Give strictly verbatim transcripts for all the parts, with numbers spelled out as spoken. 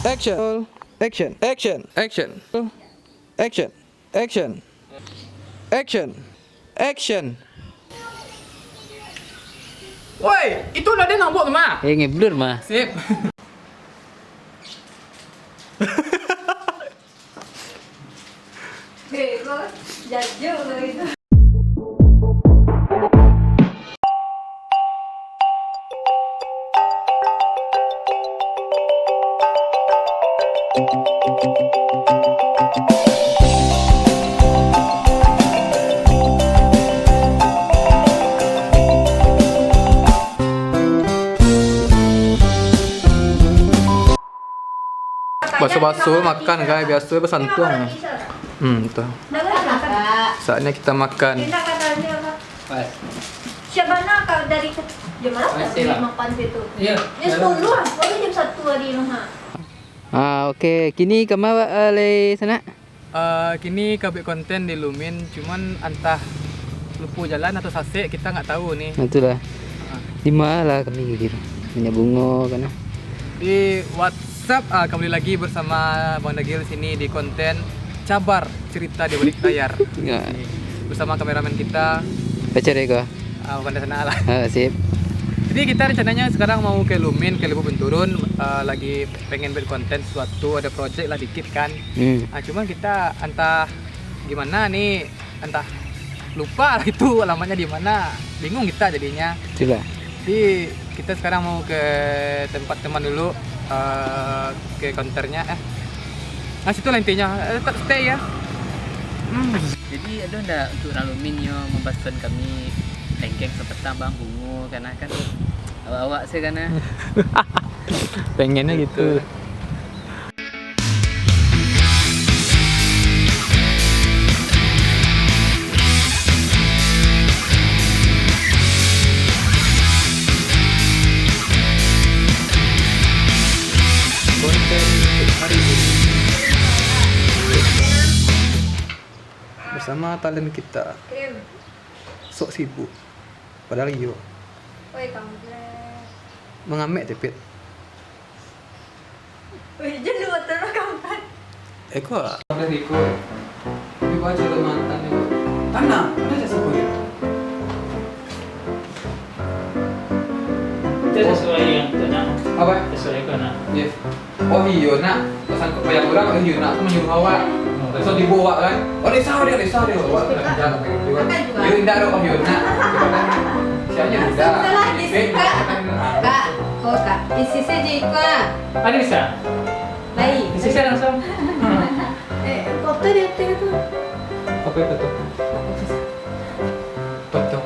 Action. Action. Action. Action. Action. Action. Action. Action. Woi, itu lah dia nampak tu, mah. Eh, ngeblur, mah. Sip. Hei, kau jajo kau itu. Baso-baso makan, guys, biaso basantuang. Hmm, tu. Saatnya kita makan. Siapa nak kau dari ke-, jam berapa tadi makan situ? Iya. Jam sepuluh lah, baru jam satu hari mah. Ah, oke. Kini kama, ah, lai sanak? Eh, kini ka buek konten di Lumin, cuman antah lupo jalan atau sasek, kita nggak tahu nih. Itulah. Ah. Di ma lah kami gitu. Banyak bungo kan. Di WhatsApp, ah, kembali lagi bersama Bang Dagil sini di konten Cabar Cerita di Balik Layar. Ya. Bersama kameramen kita. Pacar ya, kau? Ah, bukan dari sana lah. Ah, sip. Jadi kita rencananya sekarang mau ke Lumin, ke Lubuk Benturun, eh, lagi pengen buat konten sesuatu, ada project lah dikit kan. Hmm. Ah, cuman kita entah gimana nih, entah lupa lah itu alamatnya di mana, bingung kita jadinya. Itulah. Jadi kita sekarang mau ke tempat teman dulu, eh, ke counternya, eh. Nah, situlah intinya. Eh, tetap stay ya. Hmm. Jadi, ado ndak untuk urang Lumin yo mambason kami lengkeng sapatang, Bang, bungo, karena kan awak-awak se karena. Pengennya gitu. Konten untuk hari ini bersama talent kita. Sok sibuk. Padahal iyo. Oi, kampret. Mangamek, Cepit. Oi, jan lupa tu lah, kampret. Eh, kok? Ada di kau. Tapi baca lo mantan ni. Tanah, ada tak siapa ya? Itu sesuai yang tu nak. Apa? Sesuai kau nak. Yes. Oh iyo nak, pasangkut banyak urang, oh iyo nak, aku manyuruah awak. Hmm. Langsung tibo awak kan. Oh, desa dia, desa dia. Awak nak pindah sampai gitu kan. Yo, indak doh, oh iyo nak. Siapanya muda. Salah, Jessica. Kak, oh, Kak. Isi saja ikut, ah. Ada bisa? Baik. Isi saja langsung. Eh, foto di atas tu. Apa itu tu? Foto.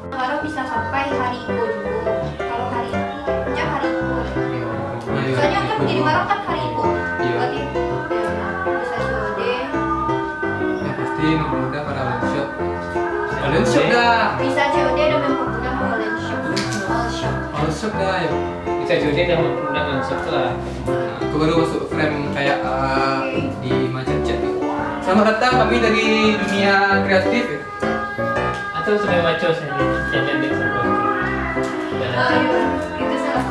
Baru bisa sampai hari iko juo. Kalau hari iko, jam hari iko. Soalnya kan jadi barang kan hari iko. Iya. Berarti, ya, bisa C O D. Yang pasti mempermudah pada online shop. Online shop dah. Bisa C O D dan mempermudah online shop. All shop. All shop dah, ya. Bisa C O D dan mempermudah online shop tu lah. Nah, aku baru masuk frame kayak, eh, di macam chat tu. Selamat datang kami dari dunia kreatif, ya. Atau sudah baca saja, jangan dek sebut. Ayo, itu salah.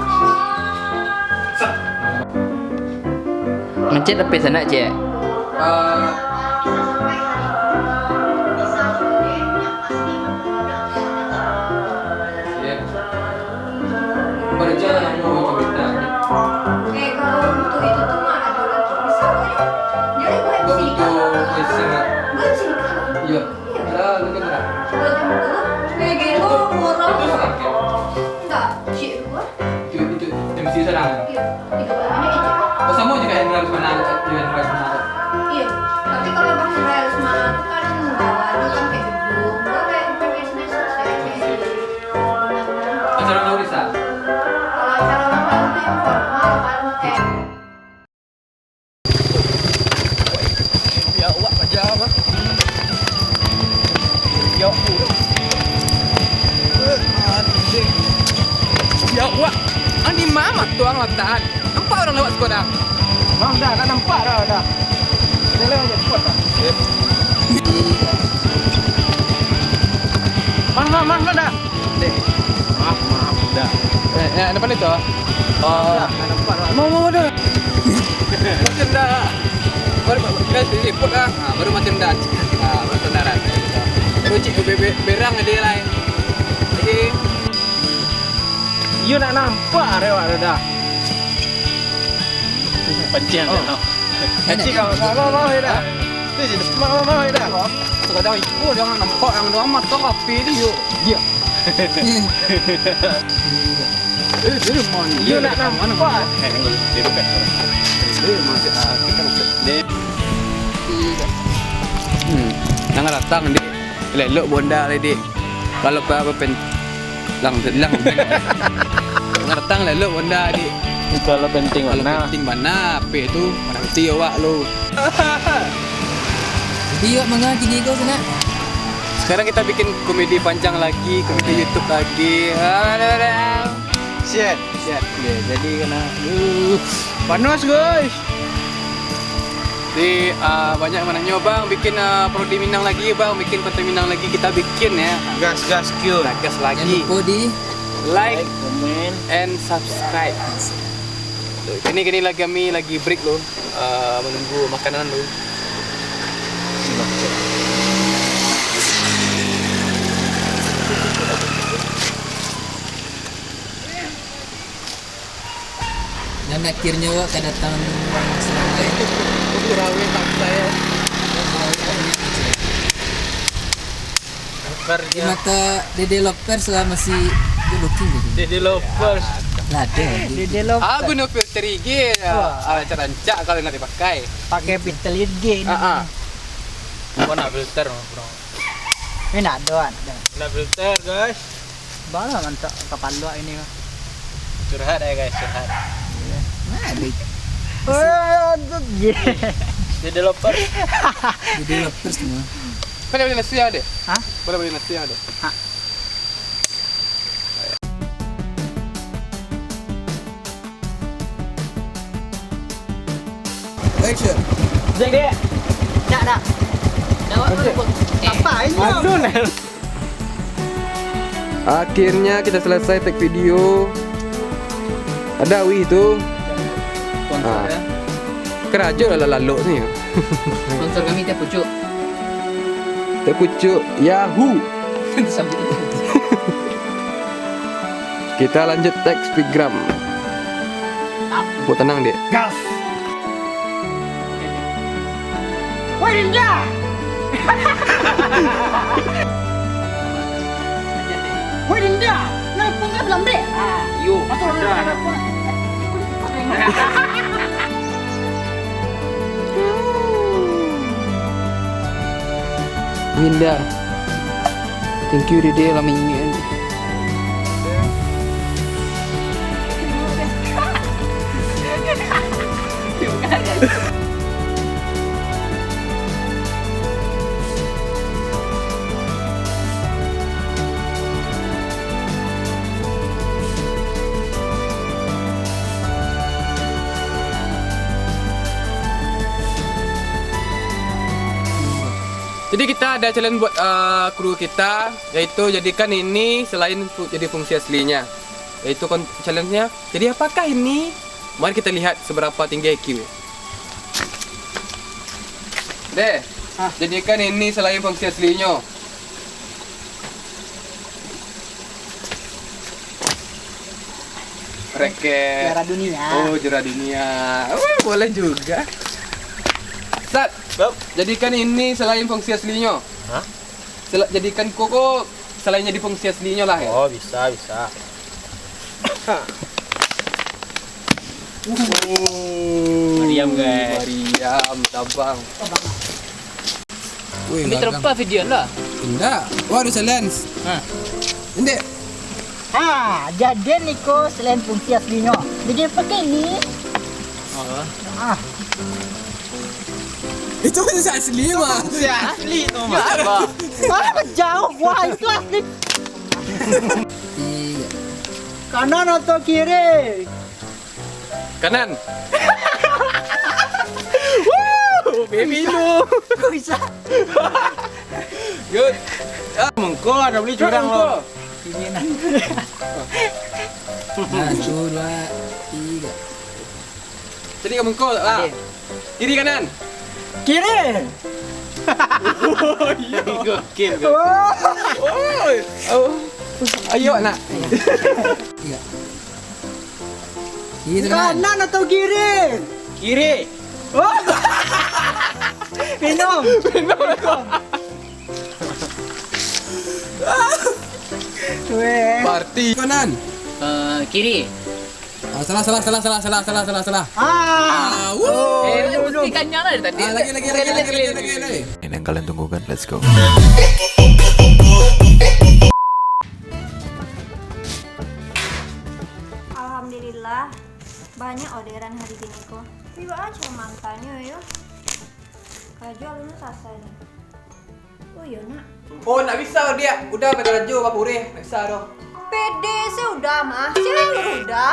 Mancet tapi sanak, Cek. Ah. Siap. Baca lah, aku baca berita. Eh, kalau untuk itu tuh mah ada lagi. Bisa kok, ya. Jadi gue M C. Untuk M C lah. Gue M C kan? Iya. Iya. Ada, lu kan ada. Kalau jam dua, eh, gelo, orang. Itu sekarang, ya? Enggak, cik gua. Itu, itu M C sekarang. Iya, tiga bulan aja. Oh, sama juga yang Hendra Lesmana, yang Hendra Lesmana. Iya, tapi kalau Bang Hendra Lesmana tuh kan bawa, dia kan kayak gedung. Gua kayak pengen biasa-biasa saja. Acara ulang tahun bisa? Kalau acara ulang tahun tuh yang formal, kan, kayak Ya, awak aja, Bang. Ya, awak. Eh, anjing. Ya, awak. Ani mama tuang latan. Nampak orang lewat sekolah. Bang, dah, dah nampak dah, dah. Jalan aja, cepat dah. Bang, bang, bang, bang, dah. Dek. Maaf, maaf. Ya, nampak itu? Oh. Mau, mau, mau. Macam dah. Baru, baru, baru, baru, ah, baru macam dah. Ah, baru sandaran. Baru cik be-, be-, berang dia lah. Jadi, iyo nak nampak dek awak dah. Pancing. Oh. Kacik kau, mau, mau, mau, ya dah. Tu je, mau, mau, mau, ya dah. Sekadar ikut, jangan nampak yang doang mata kapi tu, yuk. Dia. Eh, dia mana? Iyo, nak nampak. Eh, dia bukan. Dia masih, ah, kita masuk. Dia. Hmm. Jangan datang, Dik. Elok-elok bonda lai, Dik. Kalau pa-, apa pen-, lang, lang. Ngartang lah lo bonda, Dik. Kalau penting. Kalau bana. Penting bana, ape tu, nanti awak lo. Jadi, awak manga kini ko, Sanak? Sekarang kita bikin komedi panjang lagi, komedi YouTube lagi. Aduh, aduh. Sian, sian. Ya, jadi kena, aduh, panas, guys. Jadi, ah, banyak yang mananyo, "Bang, bikin, ah, parodi Minang lagi, Bang, bikin konten Minang lagi." Kita bikin, ya. Gas, gas, Q. Kita gas lagi. Jangan lupa di like, like, comment, and subscribe. Kini, kini lagi kami lagi break lo. Ah, menunggu makanan lo. Dan akhirnyo awak kadatangan urang Serambi. Terawih sampai, ya. Di mata Dede Lopers lah masih good looking gitu. Dede Lopers. Lah, ada gitu. Dede Lopers. Aku no filter I G, ya. Wah. Ah, rancak-rancak kalau nak dipakai. Pakai filter I G ini. Ah, ah. Gua nak filter, bro. Ini nak ada, nak ada. Nak filter, guys. Bang lah mantak kapalo ini mah. Curhat ya, guys, curhat. Nah, di- Oh, tu je. Dede Lopers. Dede Lopers semua. Kau dah beli nasi ada? Hah? Kau dah beli nasi ada? Hah? Action. Zek, dek. Nak, nak. Dah, awak. Action. Apa ini? Aduh, Nel. Akhirnya kita selesai take video. Ada wih tu. Sponsor, ah, ya. Kerajo lah lalok ni. Sponsor kami teh pucuk. Teh pucuk Yahoo. Sampai. Kita lanjut tag Speedgram. Buat tenang, Dek. Gas. Woi, Dinda! Woi, Dinda! Nelpon ka lambek? Ah, iyo. Atau Dinda. Nelpon. Dinda. Thank you, Dede, lah maingek. Jadi kita ada challenge buat, eh, kru kita, yaitu jadikan ini selain fu-, jadi fungsi aslinya. Yaitu kon-, challenge-nya, jadi apakah ini? Mari kita lihat seberapa tinggi I Q. Deh, ah, jadikan ini selain fungsi aslinya. Raket. Juara dunia. Oh, juara dunia. Wah, boleh juga. Sat, Bab. Jadikan ini selain fungsi aslinya. Hah? Sela-, jadikan koko selain jadi fungsi aslinya lah, ya? Oh, bisa, bisa. Oh, meriam, guys. Meriam, tabang. Wih, ini gagang. Terlepas video lah. Indak. Wah, ada challenge. Ha. Indak. Ha, jadi niko selain fungsi aslinya. Jadi pakai ni. Oh. Ah. Itu fungsi asli, Bang. Fungsi asli tu, Bang. Ah, jauh. Wah, itu asli. Iya. Kanan atau kiri? Kanan. Wuh, baby lu. Kok bisa? Good. Ah, mengko ada beli curang lo. Ini nah. Satu, dua, tiga. Tadi ka mangko lah. Kiri kanan. Kiri. Oh, iyo. Gokil, gokil. Oh. Oh. Ayo, nak. Tiga. Kiri kanan. Kanan atau kiri? Kiri. Oh. Minum. Minum. Weh. Parti. Kanan. Eh, kiri. Ah, salah, salah, salah. Ah. Ah, wuh. Eh, buktikannya lah dari tadi. Ah, lagi, lagi, lagi, lagi, lagi, lagi, lagi. Ini yang kalian tunggu kan? Let's go. Alhamdulillah, banyak orderan hari gini ko. Tapi baa caro maantanyo yo? Karajo alun sasai ni. Oh iyo, Nak. Oh, ndak bisa, Diak. Uda bakarajo bapureh, ndak bisa doh. Pede se Uda mah, sia nan nyuruah Uda.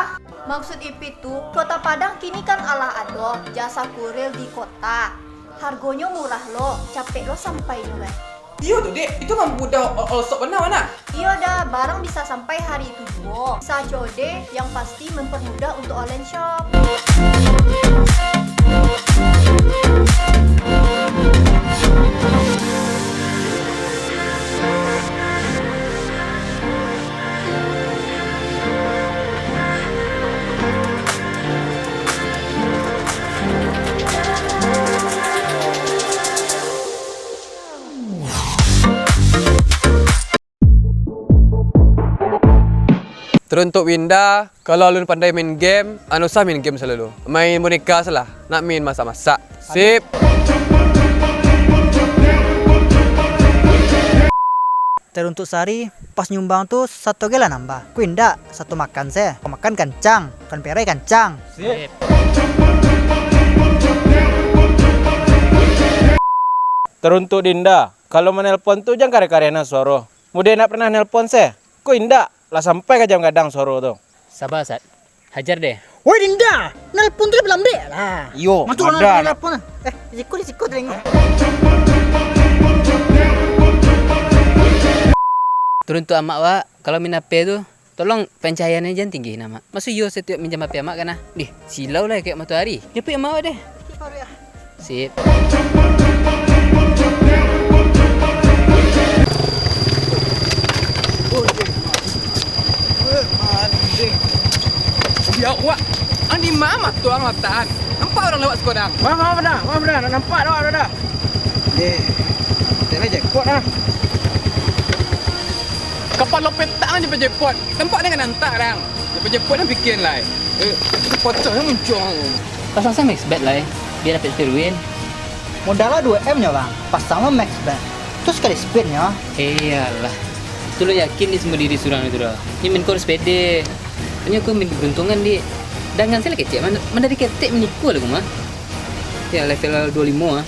Maksud Ipit tu, Kota Padang kini kan alah ado jasa kurir di kota. Hargonyo murah lo, capek lo sampai nyo kan. Iyo tu, Dek. Itu mampudah o-, olsok bana, Nak. Iyo Da, barang bisa sampai hari itu juo. Bisa COD, yang pasti mempermudah untuk online shop. Teruntuk Winda, kalau alun pandai main game, an usah main game salalu. Main boneka salah, nak main masak-masak. Sip. Teruntuk Sari, pas nyumbang tu sato ge lah nambah. Ko indak, sato makan se. Kok makan kancang, kok perai kancang. Sip. Teruntuk Dinda, kalau manelpon tu jan kareh-kareh na suaro. Mudah indak pernah nelpon se. Ko indak, lah sampai ka jam gadang suaro tu. Saba, Sat. Hajar deh. Woi, Dinda! Nelpon tu lah balambek lah. Iyo, madan. Nelpon. Eh, di siko, di siko telingo. Turun tu amak, Wak. Kalau main H P tu, tolong pencahayaannyo jan tinggi nah, Mak. Maso iyo satiok minjam H P amak kan nah. Dih, silau lah kayak matoari. Japuik amak, Wak, deh. Sip. Ya, Wak. Ang di ma mah tu ang latakan? Nampak urang lewat siko dang? Maaf, maaf, Da. Maaf, Da. Ndak nampak, Da, Da. Eh, tak ada jackpot, ah. Kapalo petak ang di pajepot. Nampak dengan antak dang. Di pajepot ang bikin lai. Eh, itu pocah yang muncul. Pasang se max bet lai, biar dapek spin win. Modal lah dua M nyo, Bang. Pasang lo max bet. Tu sakali spin nyo. Iyolah. Tu lo yakin di samo diri surang itu doh. Ni main kau sepede. Hanya aku main keberuntungan, Dik. Dangan se lah kecek, mana, mana dari ketek manipu lah aku mah. Ya, level dua limo ah.